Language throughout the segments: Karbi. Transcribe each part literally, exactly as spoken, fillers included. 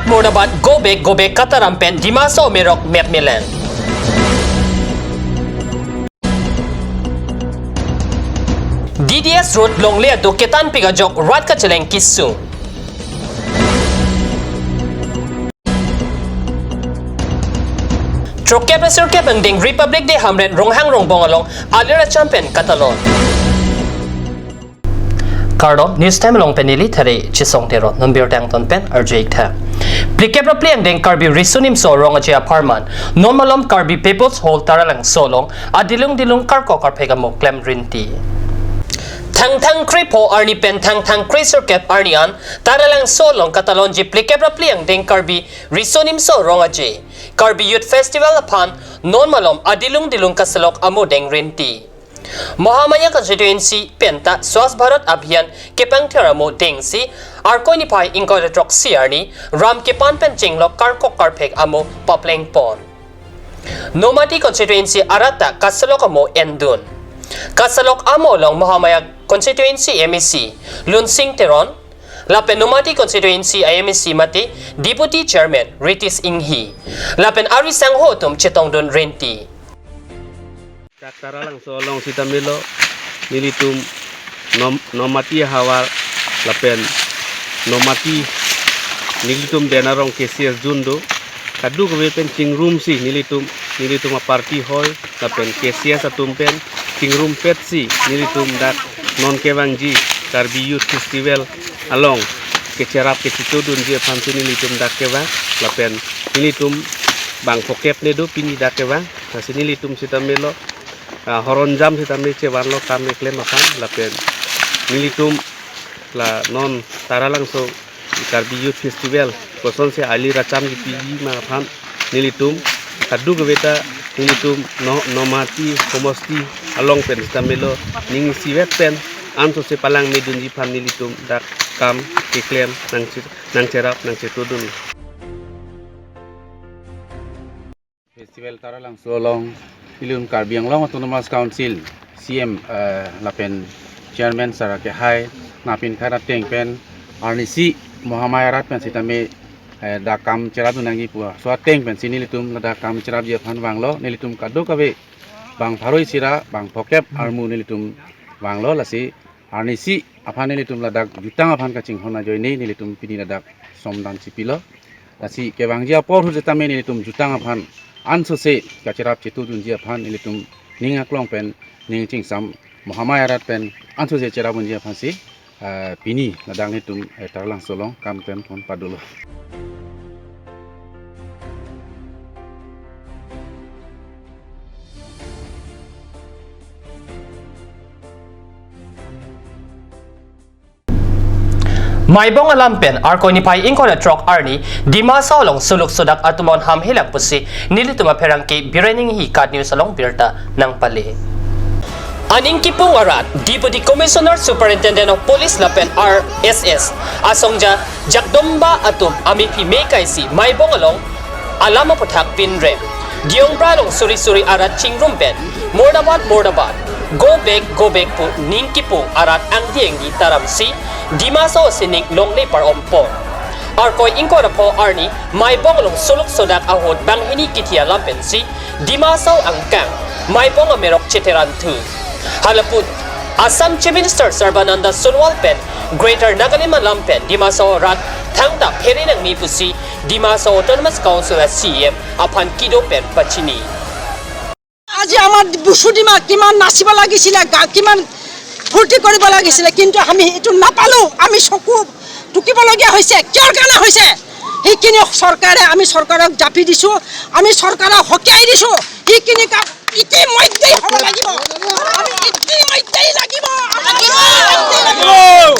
Mordabad go back, go back kataram pen Dima Hasao amerok mep melang. D D S Road longle atum ketanpik ajok rat kacheleng kesung. Throkkep ra sirkep angdeng Republic Day Hamren Ronghang Rongbong along alir acham pen katalon. Kardom, News Time along pen neli Thare Chisong Teron, non birta angton pen arju-ik tha. Phlikep ra phli angdeng Karbi Riso Nimso Rong Aje apharman, non malom Karbi People's Hall Taralangso along adilung dilung karkok karphek amo klem rinti. Thangthang krepho arni pen thangthang kresirkep arni an Taralangso along katalonji phlikep ra phli angdeng Karbi Riso Nimso Rong Aje Karbi Youth Festival aphan non malom adilung dilung kaselok amo deng rinti. Mahamaya constituency penta Swachh Bharat Abhiyan kepangthir amo dengsi Arkoi niphai ingkoi ra throksi arni ram kepan pen chenglok karkok karphek amo paplengpon. Nomati constituency arat ta kaselok amo endun. Kaselok amo along Mahamaya constituency M A C Lunsing Teron, lapen Nomati constituency a M A C mate Deputy Chairman Ritesh Enghi, lapen ari sangho atum chetongdun rinti. Dak Taralangso along sitame lo nelitum Nom-, Nomati ahavar lapen Nomati nelitum den arong K C S zone do. Kadokave pen chingrumsi nelitum, nelitum aparty hoi lapen K C S atum pen chingrumpetsi nelitum dak non kevangji Karbi Youth Festival along kecherap kechetudunji aphansi nelitum dak kevang lapen nelitum bang phokep ne do pini dak kevang. Lasi nelitum sitame lo, ah, horonjam sitame chevanlo kam keklem aphan lapen nelitum la non Taralangso Karbi Youth Festival kosonsi alir acham kipiji ma aphan nelitum kadokave ta nelitum no, Nomati homosti along pen sitame lo ning isivet pen ansose palangmedunji aphan nelitum dak kam keklem nangche-, nangcherap nangchetudun. Festival Taralangso along ilitum Karbi Anglong Autonomous Council C M, eh, lapen Chairman sir kehai nangpinkhat ateng pen arnisi Mahamaya arat pen sitame, eh, dak kam cherapdun nangji pu aso ateng pensi nelitum ladak kam cherapji aphan vanglo. Nelitum kadokave bang pharo isi ra bang phokep armu nelitum vanglo, lasi arnisi aphan nelitum ladak jutang aphan kachinghon ajoine nelitum pini ladak somdan chipilo. Lasi kevangji apor ahut sitame nelitum jutang aphan ansose kacherap chetudunji aphan nelitum ning aklong pen ning chingsam Mahamaya arat pen ansose cherapdunji aphansi, eh, pini ladak nelitum, eh, Taralangso along kam klempon padolo. Maibong alam pen Arkoi niphai ingkoi ra throk arni Dima Hasao along suluk sodak atum on hamhelang pusi nelitum apherangke Biren Enghi KAT News along birta nangpale. Aning kipung arat, Deputy Commissioner, Superintendent of Police lapen R S S asongja Jagdamba atum amephi me kaisi Maibong along alam aputhak pinrem. Diyongbra along suri suri arat chingrum pen Mordabad, Mordabad, go back, go back pu ning kipung arat angdi angdi taramsi Dima Hasao sining longle par-ompon. Arkoi ingkoi ra pho arni Maibong along suluk sodak ahut banghini kithi alam pensi Dima Hasao angkang Maibong amerok cheteran thu. Halapu Assam Chief Minister Sarbananda Sonowal pen Greater Nagalim alam pen Dima Hasao arat thangta phere nangji pusi Dima Hasao Autonomous Council a C E M aphan kedo pen pachini. আজি আমাৰ বুচু ডিমা কিমান নাচিব লাগিছিলে, গা-, কিমান ফূৰ্তি কৰিব লাগিছিলে, কিন্তু আমি এইটো নাপালো। আমি চকু টুকিবলগীয়া হৈছে। কিয়ৰ কাৰণে হৈছে? সেইখিনি চৰকাৰে, আমি চৰকাৰক জাপি দিছো, আমি চৰকাৰক সকীয়াই দিছো। সেইখিনি কাম ইতিমধ্যেই হ'ব লাগিব। আমি ইতিমধ্যেই লাগিব। আমাক ইতিমধ্যেই লাগিব।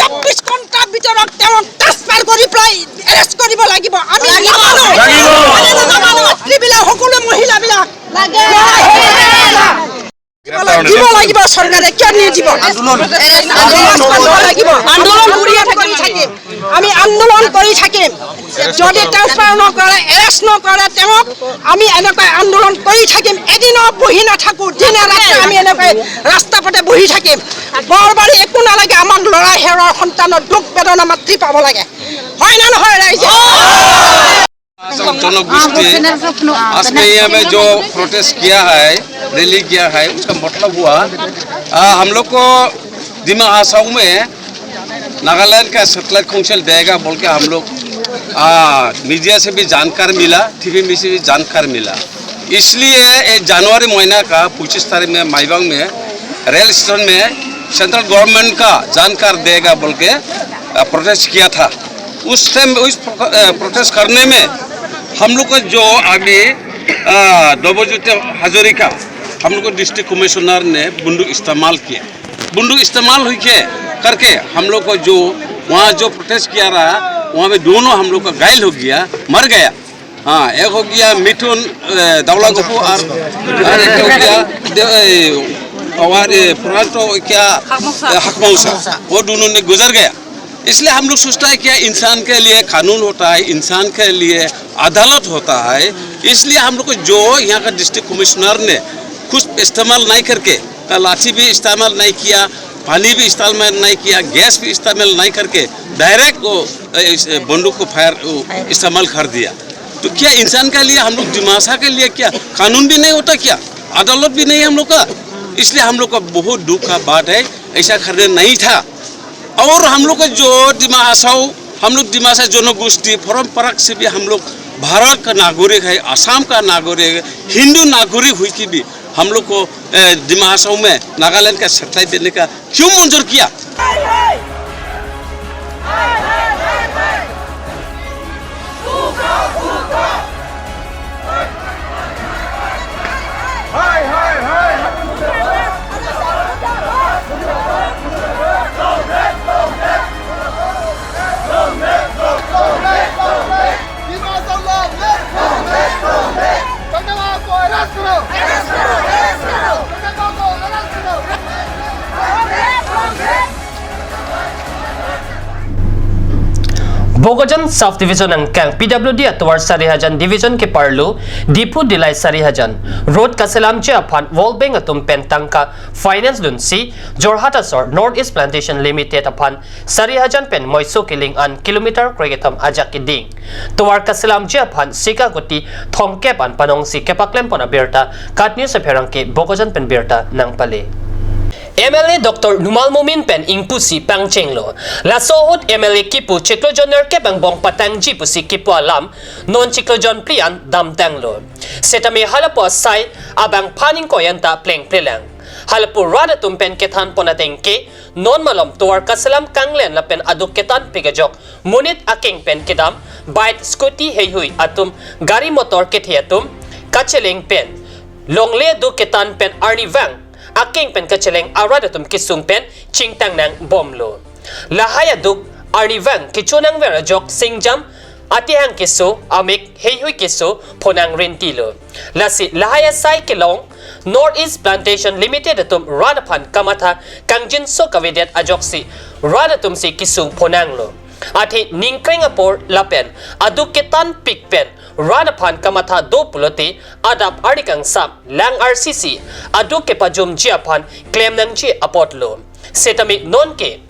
চৌব্বিছ ঘণ্টাৰ ভিতৰত তেওঁক ট্ৰেন্সফাৰ কৰি পেলাই এৰেষ্ট কৰিব লাগিব। আমি নামানো। আমি নামানো। মাতৃবিলাক, সকলো মহিলাবিলাক। দিব লাগিব চৰকাৰে, কিয় নিদিব? আন্দোলন। আন্দোলন কৰিব লাগিব। আন্দোলন কৰি থাকিম। আমি আন্দোলন কৰি থাকিম। যদি ট্ৰেন্সফাৰ নকৰে, এৰেষ্ট নকৰে তেওঁক, আমি এনেকৈ আন্দোলন কৰি থাকিম। এদিনো বহি নাথাকো, দিনে ৰাতিয়ে আমি এনেকৈ ৰাস্তা পথে বহি থাকিম। বৰবাৰী একো নালাগে, আমাক লৰা হেৰুৱাৰ সন্তানৰ দুখ বেদনা মাতৃ পাব লাগে। হয় না নহয় ৰাইজে? जनगोष्ठी, आज के यहाँ में जो प्रोटेस्ट किया है, रैली किया है, उसका मतलब हुआ, आ, हम लोग को दिमा हासाऊ में नागालैंड का सैटेलाइट काउंसिल देगा बोल के हम लोग, आ, मीडिया से भी जानकार मिला, टीवी में से भी जानकार मिला। इसलिए ये जनवरी महीना का पच्चीस तारीख में माईबांग में रेल स्टेशन में सेंट्रल गवर्नमेंट का जानकार देगा बोल के, आ, प्रोटेस्ट किया था। उस टाइम उस प्रो-, आ, प्रोटेस्ट करने में हम लोग को जो अभी, आ, दबज्योति हाजरिका, हम लोग को डिस्ट्रिक्ट कमिश्नर ने बंदूक इस्तेमाल किया। बंदूक इस्तेमाल हुई के करके हम लोग को जो वहाँ जो प्रोटेस्ट किया रहा, वहाँ में दोनों हम लोग का घायल हो गया, मर गया। हाँ, एक हो गया मिथुन, ए, दावला गोपो और, और एक हो गया दे-, ए, और, ए, पुरान तो क्या, हाकमौसा। ए, हाकमौसा। वो दोनों ने गुजर गया। इसलिए हम लोग सोचता है क्या इंसान के लिए कानून होता है, इंसान के लिए अदालत होता है। इसलिए हम लोग को जो यहाँ का डिस्ट्रिक्ट कमिश्नर ने कुछ इस्तेमाल नहीं करके, ना लाठी भी इस्तेमाल नहीं किया, पानी भी इस्तेमाल नहीं किया, गैस भी इस्तेमाल नहीं करके डायरेक्ट वो, ए, इस, ए, बंदूक को फायर, वो, इस्तेमाल कर दिया। तो क्या इंसान के लिए, हम लोग दिमासा के लिए क्या कानून भी नहीं होता क्या? अदालत भी नहीं है हम लोग का। इसलिए हम लोग का बहुत दुख का बात है, ऐसा करना नहीं था। और हम लोग का जो दिमा हासाऊ, हम लोग दिमासा जनगोष्ठी परंपरा से भी हम लोग भारत का नागरिक है, असम का नागरिक है, हिंदू नागरिक हुई की भी हम लोग को, ए, दिमा हासाऊ में नागालैंड का सैटेलाइट देने का क्यों मंजूर किया? Bokajan Sub Division angkang P W D atovar Sarihajan Division keparlo Diphu Dillai Sarihajan road kaselamji aphan World Bank atum pen tangka finance dunsi Jorhat asor North East Plantation Limited aphan Sarihajan pen Moiso kiling an kilometer krekethom ajak keding tovar kaselamji aphan sika kuti thomkep an panongsi kepaklem pon abirta KAT News apherangke Bokajan pen birta nangpale. M L A Doctor Numal Momin pen ingpusi pangchenglo. Laso ahut M L A kipu chiklo jon nerkep angbong patangji pusi kipu alam non chiklo jon phli an damtanglo. Setame halapu asai abangphan ingkoi anta plengplelang. Halapu rat atum pen kethan pon ateng ke non malom tovar kaselam kanglen lapen aduk ketanpik ajok monit akeng pen kedam bike scooty heihui atum gari motor kethe atum kacheleng pen longle aduk ketan pen arnivang akeng pen kacheleng arat atum kesung pen chingtang nangbomlo. Lahai aduk arnivang kecho nangver ajok singjam atihang keso amek heihui keso phonang rentilo. Lasi lahai asai kelong North East Plantation Limited atum rat aphan kamatha kangjinso kavedet ajoksi rat atumsi kesung phonanglo. Athe ningkreng apor lapen aduk ketanpik pen rat aphan kamatha do pulote adap arni kangsam lang arsisi aduk kepajumji aphan klemnangji apotlo. Setame nonke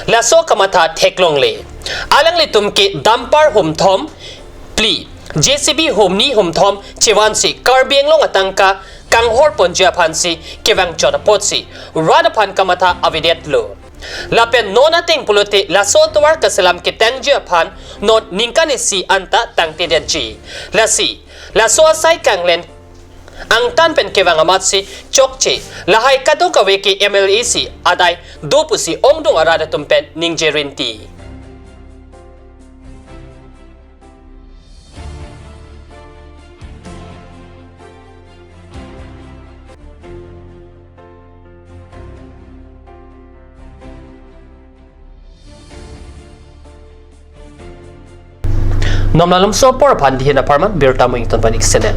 laso kamatha theklongle. Alanglitum ke dumper humthom phli, J C B humni humthom chevansi Karbi Anglong atangka kanghor ponji aphansi kevang chot apotsi rat aphan kamatha avedetlo. Lapen non ateng pulote laso tovar kaselam ketangji aphan non ningkan isi anta tangtedetji. Lasi laso asai kanglen angtan pen kevang amatsi chokche lahai kadokave ke M L A si adai do pusi ongdung arat atum pen ningje renti. Non malomso apor aphan dihin apharman birta mo ington panik senel.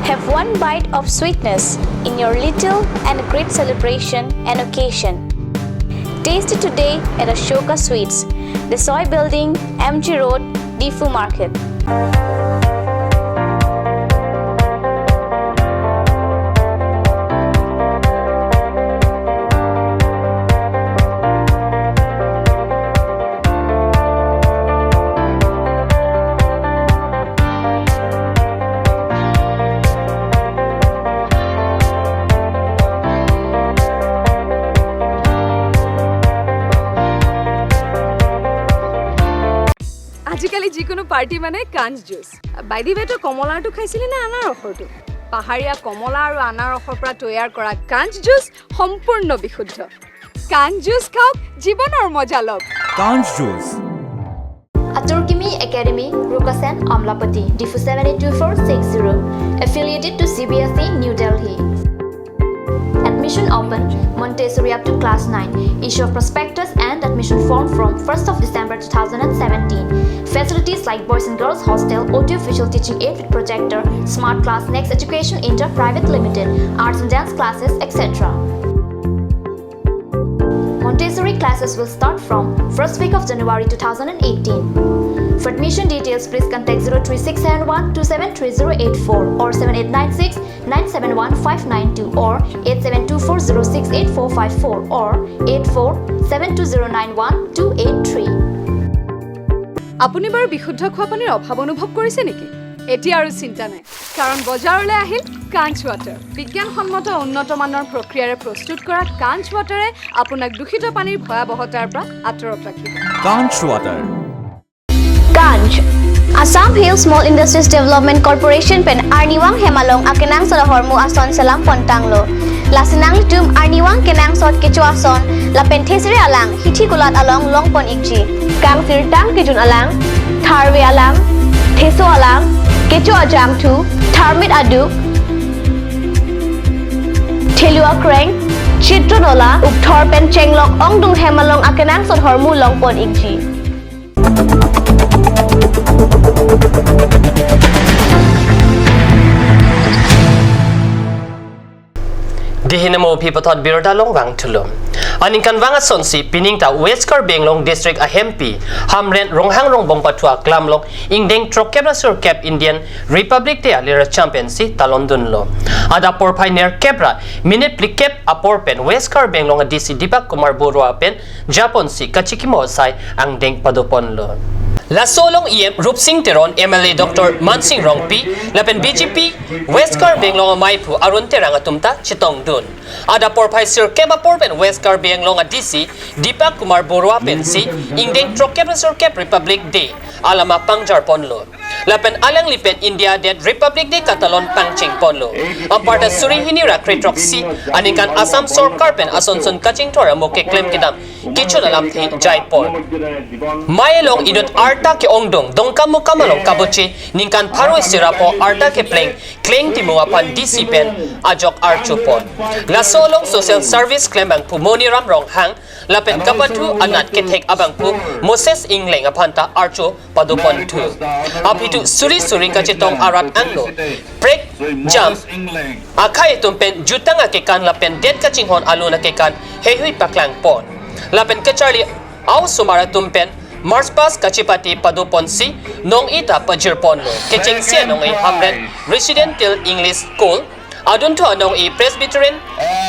Have one bite of sweetness in your little and great celebration and occasion. Taste it today at Ashoka Sweets, Desoi Building, M G Road, Diphu Market. যিকোনো পাৰ্টি মানে কাঞ্চ juice. By the ৱে, তই কমলাৰটো খাইছিলি নে আনাৰসৰটো? পাহাৰীয়া কমলা আৰু আনাৰসৰ পৰা তৈয়াৰ কৰা কাঞ্চ জুচ সম্পূৰ্ণ বিশুদ্ধ। কাঞ্চ জুচ খাওক, জীৱনৰ মজা লওক। Kanj Juice. Atur Kimi Academy, Rukasen, Amlapati, Diphu seven eight two four six zero. Affiliated to C B S E, New Delhi. Admission open, Montessori up to class nine. Issue of prospectus and admission form from first of December two thousand and seventeen. Facilities like boys and girls hostel, audio visual teaching aid with projector, smart class, Next Education India Private Limited, arts and dance classes, et cetera. Montessori classes will start from first week of January two thousand and eighteen. For admission details, please contact zero three six seven one two seven three zero eight four or seven eight nine six nine seven one five nine two or eight seven two four zero six eight four five four or eight four seven two zero nine one two eight three. আপুনি বাৰু বিশুদ্ধ খোৱা পানীৰ অভাৱ অনুভৱ কৰিছে নেকি? এতিয়া আৰু চিন্তা নাই, কাৰণ বজাৰলৈ আহিল কাঞ্চ ৱাটাৰ। বিজ্ঞানসন্মত উন্নত মানৰ প্ৰক্ৰিয়াৰে প্ৰস্তুত কৰা কাঞ্চ ৱাটাৰে আপোনাক দূষিত পানীৰ ভয়াৱহতাৰ পৰা আঁতৰত ৰাখিব। Kanj Water. Kanj, Assam Hill Small Industries Development Corporation pen arnivang hem along akenangsot ahormu ason selam pontanglo. Lasi nanglitum arnivang kenangsot kecho ason lapen thesere alang hithi kulat along longpon ikji. Kangsirtang kejun alang, tharve alang, theso alang, kecho ajangthu, tharmit aduk, thelu akreng, chitro nola, ukthor pen chenglok ongdung hem along akenangsot ahormu longpon ikji. Dei hin amo aphi puthot birta along vangthulo. Aningkanvang asonsi pining ta West Karbi Anglong District ahempi Hamren Ronghang Rongbong pathu aklam along ingdeng throkkep ra sirkep Indian Republic Day alir champion si talondunlo. Adap porphai nerkep ra minute phlikep apor pen West Karbi Anglong a D C Deepak Kumar Borooah pen japonsi kachikimo asai angdeng padoponlo. Laso along E M Rupsing Teron, M L A Doctor Mansing Rongpi, lapen B J P West Karbi Anglong amaiphu Arun Terang atum ta chetongdun. Adap porphai sirkep apor pen West Karbi Anglong a D C Deepak Kumar Borooah pensi ingdeng throkkep ra sirkep Republic Day alama pangjarponlo. Lapen alangli pen India adet Republic Day katalon pangchengponlo. Anparta suri hini ra kre throksi aningkan Assam sorkar pen asonson kachingthur amo keklem kedam kechun alamthe jaipon. Mei along inut arta ke-ongdung Dongkamukam along kabuche ningkan pharo isi ra pho arta kepleng Kleng Timung aphan D C pen ajok archupon. Laso along social service klembangphu Moniram Ronghang lapen kapathu anat kethek abangphu Moses Engleng aphan ta archo padoponthu. Aphi thu suri suri kachetong arat angno prekjam akhei atum pen jutang akekan lapen det kachinghon alun akekan heihui paklangpon. Lapen kacharli aosomar atum pen march past kachepate padoponsi nong-e ta pajirponlo. Kechengsi anong-e Hamren Residential English School, adunthu anong-e Presbyterian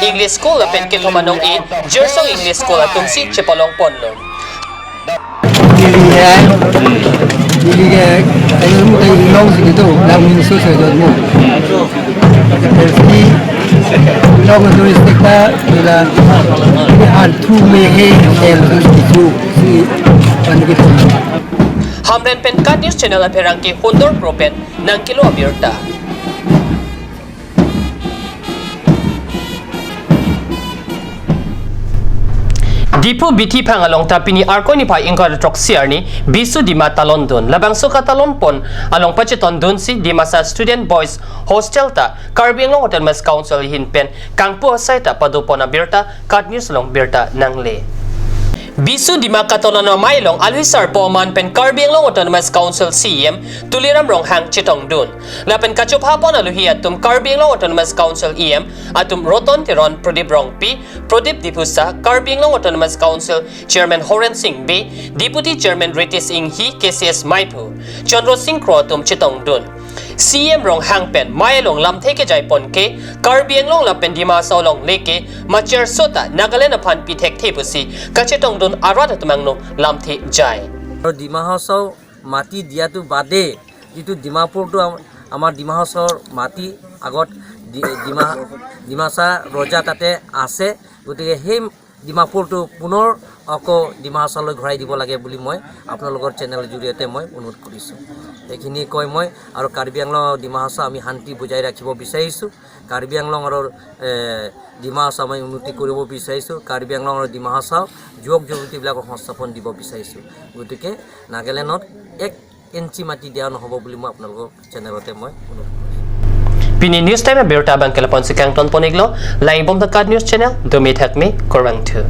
English School lapen kethom anong-e Jirsong English School atumsi chepalongponlo. Neli hai, neli ke, ayo mo tayo long sige to, lang min so sa don mo. Tersi long do istekta, nila, ni arthu me he, el do sige to, si, pan gitu. Hamren pen Kat News Channel apherangke Hundor Pro pen nangkelo abirta. Diphu Bithi Phang along ta pini Arkoi niphai ingkoi ra throksi arni Bisu Dima talondun. Labangso katalonpon along pachetondunsi Dimasa Student Boys Hostel ta Karbi Anglong Autonomous Council ahin pen kangpu asai ta padopon abirta Kat News along birta nangle. Bisu Dima katalon amei along alwi sarpo aman pen Karbi Anglong Autonomous Council C E M Tuliram Ronghang chetongdun. Lapen kachophapon alohi atum Karbi Anglong Autonomous Council E M atum Roton Teron, Pradip Rongpi, Pradip Diphusa, Karbi Anglong Autonomous Council Chairman Horen Sing Bey, Deputy Chairman Ritesh Enghi, K C S maiphu Chandra Sing Kro atum chetongdun. C E M Ronghang pen mei along lamthe kejaipon ke Karbi Anglong lapen Dima Hasao along leke macherso ta Nagaland aphan pi thekthe pusi kachetongdun arat atum angno lamthe jai. আৰু ডিমা হাছাও মাটি দিয়াটো বাদেই যিটো ডিমাপুৰটো আম-, আমাৰ ডিমা হাছাওৰ মাটি আগত ডি-, ডিমা, ডিমাচা ৰজা তাতে আছে, গতিকে সেই ডিমাপুৰটো পুনৰ আকৌ ডিমা হাছাওলৈ ঘূৰাই দিব লাগে বুলি মই আপোনালোকৰ চেনেলৰ জৰিয়তে মই অনুৰোধ কৰিছোঁ। এইখিনি কৈ মই আৰু কাৰ্বি আংলং আৰু ডিমা হাছাও আমি শান্তি বজাই ৰাখিব বিচাৰিছোঁ। কাৰ্বি আংলং আৰু, এ, ডিমা হাছাও আমি উন্নতি কৰিব বিচাৰিছোঁ। কাৰ্বি আংলং আৰু ডিমা হাছাও যুৱক যুৱতীবিলাকক সংস্থাপন দিব বিচাৰিছোঁ। গতিকে নাগালেণ্ডত এক ইঞ্চি মাটি দিয়া নহ'ব বুলি মই আপোনালোকৰ চেনেলতে মই অনুৰোধ কৰিছোঁ। Pini news time abirta abang ke lapu-an si kangton pon-iklo, lang-ibom The Cut News Channel, domi thakmi, kurvangthu.